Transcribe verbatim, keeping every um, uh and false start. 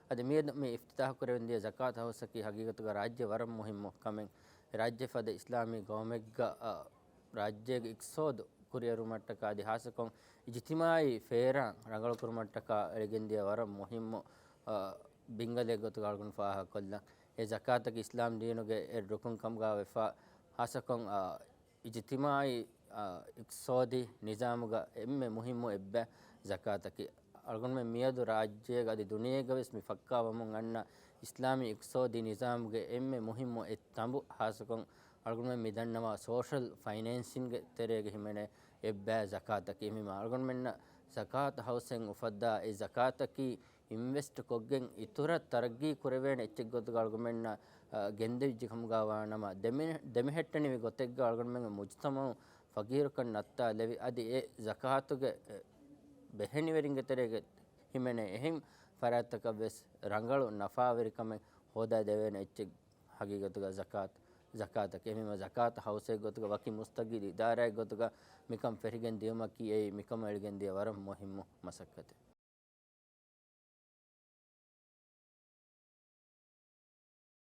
އަދި މިއަދު މި އިފްތިތާހު ކުރެވެންދިޔަ ޒަކާތު ހައުސަކީ ހަގީގަތުގަ ރާއްޖެ ވަރަށް މުހިއްމު ކަމެއް. ރާއްޖެ ފަދަ އިސްލާމީ ގައުމެއްގަ، އަ، ރާއްޖޭގެ އިޤްތިޞާދު ކުރިއެރުމަށްޓަކާ އަދި ހާއްސަކޮށް އިޖްތިމާޢީ ފޭރާން ރަނގަޅުކުރުމަށްޓަކާ އެޅިގެންދިޔަ ވަރަށް މުހިއްމު، އަ، ބިންގަލެއް ގޮތުގަ އަޅުގަނޑު ފާހަގަކޮށްލަން. އެ ޒަކާތަކީ އިސްލާމް ދީނުގެ އެއް ރުކުން ކަމުގަ ވެފަ، ހާއްސަކޮށް، އަ، އިޖްތިމާޢީ، އާ، އިޤްތިޞާދީ ނިޒާމުގަ އެންމެ މުހިއްމު އެއްބައި ޒަކާތަކީ. އަޅުގަނޑުމެން މިއަދު ރާއްޖޭގަ އަދި ދުނިޔޭގަވެސް މި ފައްކާވަމުން އަންނަ އިސްލާމީ އިޤްތިޞާދީ ނިޒާމުގެ އެންމެ މުހިއްމު އެއް ތަނބު، ހާއްސަކޮށް އަޅުގަނޑުމެން މި ދަންނަވާ ސޯޝަލް ފައިނޭންސިންގ ތެރޭގަ ހިމެނޭ އެއްބައި ޒަކާތަކީ. އެހެންވީމަ އަޅުގަނޑުމެންނަށް ޒަކާތު ހައުސެއް އުފައްދާ އެ ޒަކާތަކީ އިންވެސްޓް ކޮށްގެން އިތުރަށް ތަރައްގީ ކުރެވޭނެ އެއްޗެއް ގޮތުގަ އަޅުގަނޑުމެންނަށް، އަ، ގެންދެވިއްޖެ ކަމުގަ ވާނަމަ، ދެމި-، ދެމެހެއްޓެނިވި ގޮތެއްގަ އަޅުގަނޑުމެންގެ މުޖުތަމަޢު ފަގީރުކަން ނައްތާލެވި، އަދި އެ ޒަކާތުގެ، އެ، ބެހެނިވެރިންގެ ތެރޭގަ ހިމެނޭ އެހެން ފަރާތްތަކަށްވެސް ރަނގަޅު ނަފާވެރިކަމެއް ހޯދާ ދެވޭނެ އެއްޗެއް ހަގީގަތުގަ ޒަކާތު، ޒަކާތަކީ. އެހެންވީމަ ޒަކާތު ހައުސެއް ގޮތުގަ ވަކި މުސްތަގިލް އިދާރާއެއް ގޮތުގަ މިކަން ފެށިގެން ދިޔުމަކީ އެއީ މިކަމަށް އެޅިގެންދިޔަ ވަރަށް މުހިއްމު މަސައްކަތެއް.